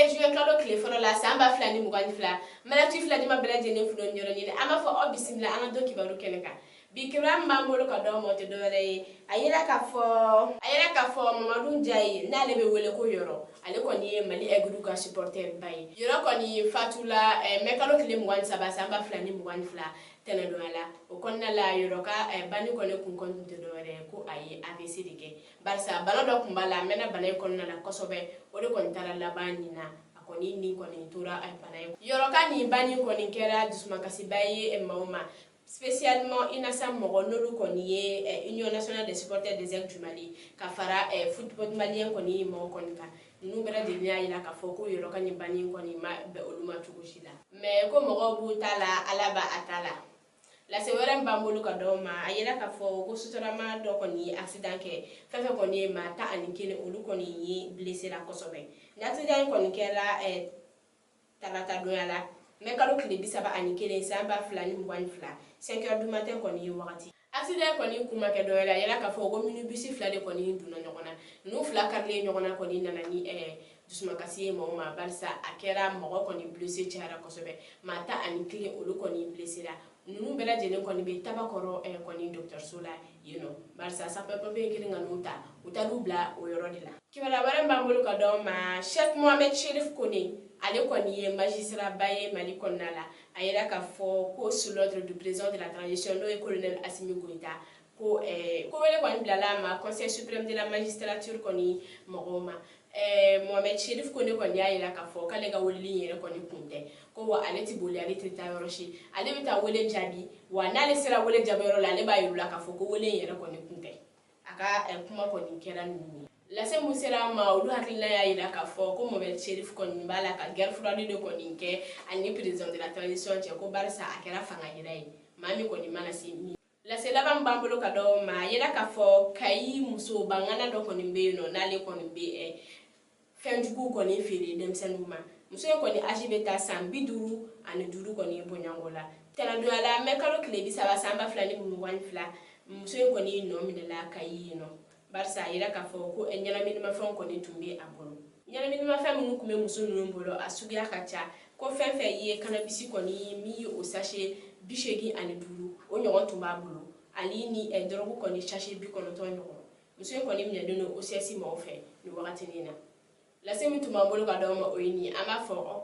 Ye juin kalo tile fɔlɔ la, san 2022. Maliyɛn filɛlima bɛɛ lajɛlen fo ni yɔrɔ ɲini, an b'a fɔ aw bisimila an ka don kibaru kɛnɛ kan. Bi kibaruya min b'an bolo ka d'aw ma, o tɛ dɔwɛrɛ ye, a yɛrɛ k'a fɔ Mamadu Njayi, n'ale bɛ wele ko Yɔrɔ, ale kɔni ye Mali Aigles ka supporter ba ye. Yɔrɔ kɔni fatula mɛ kalo tile 23, san 2022, tɛnɛdonya la. O kɔnɔna la, Yɔrɔ ka banni kɔni kun kɔni tun tɛ dɔwɛrɛ ye ko a ye AVC de kɛ, barisa bana dɔ tun b'a la, a mɛnna bana in kɔnɔna la kosɛbɛ. O de kɔni taara laban nin na, a kɔni nin kɔni tora bana in. Yɔrɔ ka nin banni kɔni kɛra dusumakasiba ye maaw ma, spécialement UNASAM mɔgɔ, n'olu kɔni ye Union nationale des supporters des Aigles du Mali, ka fara football malien kɔni mɔgɔ kɔni kan. Ninnu bɛɛ lajɛlen y'a jira k'a fɔ ko Yɔrɔ ka nin banni kɔni ma bɛn olu ma cogo si la. Mais ko mɔgɔw b'u ta la, Ala b'a a ta la. Lase wɛrɛ min b'an bolo ka d'aw ma, a yira k'a fɔ ko sotarama dɔ kɔni ye accident kɛ. Fɛn fɛn kɔni ye maa 11, olu kɔni ye blessé la kosɛbɛ. Ni accident in kɔni kɛra tarata donya la, mɛ kalo tile 31, san 2022, 5 heures du matin kɔni ye wagati. Accident kɔni kun ma kɛ dɔwɛrɛ, a yira k'a fɔ ko minibus fila de kɔni donna ɲɔgɔn na. Ninnu fila karilen ɲɔgɔn na kɔni nana ni dusumakasi ye maaw ma, barisa a kɛra mɔgɔ kɔni blessé cayara kosɛbɛ. Maa 11, olu kɔni blessé la. Ninnu bɛɛ lajɛlen kɔni bɛ Tabakɔrɔ kɔni dɔgɔtɔrɔso la yen nɔ, barisa sapeur pompier kelen ka n'u ta, u taar'u bila o yɔrɔ de la. Kibaruya wɛrɛ min b'an bolo ka d'aw ma, Cheick Mohamed Chérif Kone, ale kɔni ye magistrat ba ye Mali kɔnɔna la. A yira k'a fɔ ko sur l'ordre du président de la transition, n'o ye colonel Assimi Goïta, ko wele kɔni bilala a ma Conseil suprême de la magistrature kɔni mɔgɔw ma. Mohamed Chérif Kone kɔni y'a yira k'a fɔ k'ale ka weleli in yɛrɛ kɔni kun tɛ ko wa ale tɛ boli, ale tɛ taa yɔrɔ si, ale bɛ taa wele jaabi wa. N'ale sera wele jaabi yɔrɔ la, ale b'a yir'u la k'a fɔ ko wele in yɛrɛ kɔni kun tɛ. A ka kuma kɔni kɛra ninnu ye. Lase mun sera an ma, olu hakilina y'a yira k'a fɔ ko Mohamed Chérif kɔni b'a la ka guerre froide de kɔni kɛ ani président de la transition cɛ, ko barisa a kɛra fanga yira ye maa min kɔni mana se min. Lase laban min b'an bolo ka d'aw ma, a yira k'a fɔ Kayi muso bangana dɔ kɔni bɛ yen nɔ, n'ale kɔni bɛ fɛnjuguw kɔni feere denmisɛnninw ma. Muso in kɔni âge bɛ taa san 55 kɔni bɔɲɔgɔnko la. Tɛnɛdonya la, mɛ kalo tile 30, san 2022, muso in kɔni nɔ minɛla Kayi yen nɔ, barisa a yira k'a fɔ ko ɲɛnaminimafɛnw kɔni tun bɛ a bolo. Ɲɛnaminimafɛn minnu tun bɛ muso ninnu bolo, a suguya ka ca, ko fɛn fɛn ye cannabis kɔni min ye, o sachet 85, o ɲɔgɔn tun b'a bolo, ani ni drogue kɔni sachet 90 ɲɔgɔn. Muso in kɔni minɛlen don OCS maaw fɛ nin wagati in na. Lase min tun b'an bolo ka d'aw ma, o ye nin ye. An b'a fɔ aw